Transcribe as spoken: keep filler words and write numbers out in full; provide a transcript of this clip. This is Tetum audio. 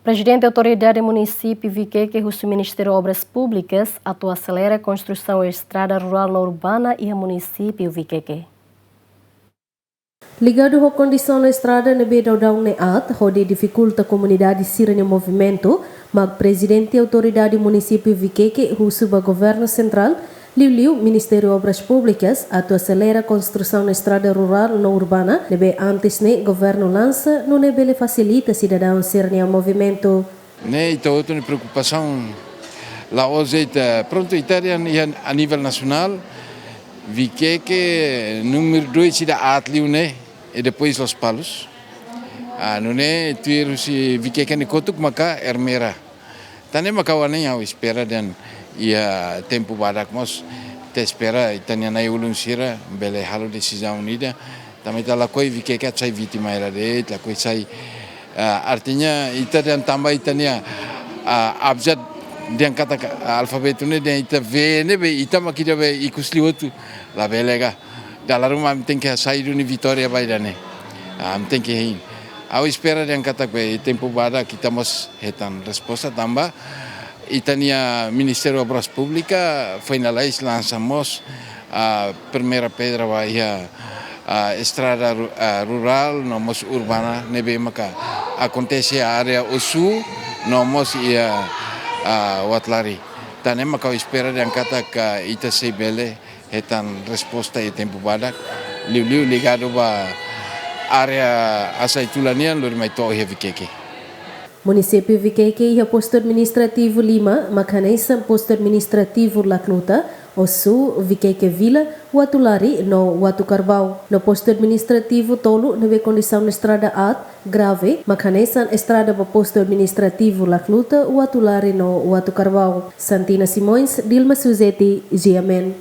Prezidente Autoridade Munisípiu Vikeke husu Ministériu Obras Públikas atu aselera konstrusaun estrada rurál no urbana iha munisípiu Vikeke. Ligadu ho kondisaun estrada ne'ebé daudaun ne'e aat, hodi difikulta komunidade sira-nia movimentu, mak Prezidente Autoridade Munisípiu Vikeke husu ba Governu Sentrál, liuliu Ministériu Obras Públikas, atu aselera konstrusaun estrada rurál no urbana ne'ebé antes ne'e governu lansa, nune'e bele fasilita sidadaun sira-nia movimentu. Ne'e ita hotu nia preokupasaun, la'ós ita, prontu, ita dehan iha a nível nasionál, Vikeke númeru dois ida aat liu ne'e, e depois Lospalos. Ah, nune'e tuir husi Vikeke nia kotuk maka Ermera. Tan ne'e maka ha'u hanoin, ha'u espera dehan iha tempu badak mós, ita espera ita-nia na'i-ulun sira bele halo desizaun ida. Tanba ita lakohi Vikeke atu sai vítima hela de'it, lakohi sai, ah, artinya ita dehan tanba ita-nia, ah, abjad dehan katak, ah, alfabetu ne'e dehan ita vee ne'ebé ita mak ida be ikus liu hotu, labele ka. Dala ruma ami tenke hasai duni vitória ba ida-ne'e. Ah, ami tenke hein. Ha'u espera dehan katak be tempu badak ita mós hetan resposta tanba ita-nia Ministériu Obras Públikas finaliza lansa mós, ah, primeira pedra ba iha, ah, estrada ru-, ah, rurál no mós urbana ne'ebé maka akontese área Ossu no mós iha, ah, Uatolari. Tan ne'e maka ha'u espera dehan katak ita sei bele hetan resposta iha tempu badak, liuliu ligadu ba área Asaitula nian lori mai to'o iha Vikeke. Munisípiu Vikeke iha postu administrativu lima, mak hanesan postu administrativu Lacluta, Ossu, Vikeke Vila, Uatolari no Uatucarbau. No postu administrativu tolu ne'ebé kondisaun estrada aat, grave, mak hanesan estrada ba postu administrativu Lacluta, Uatolari no Uatucarbau. Santina Simões, Dilma Suzeti, G M N.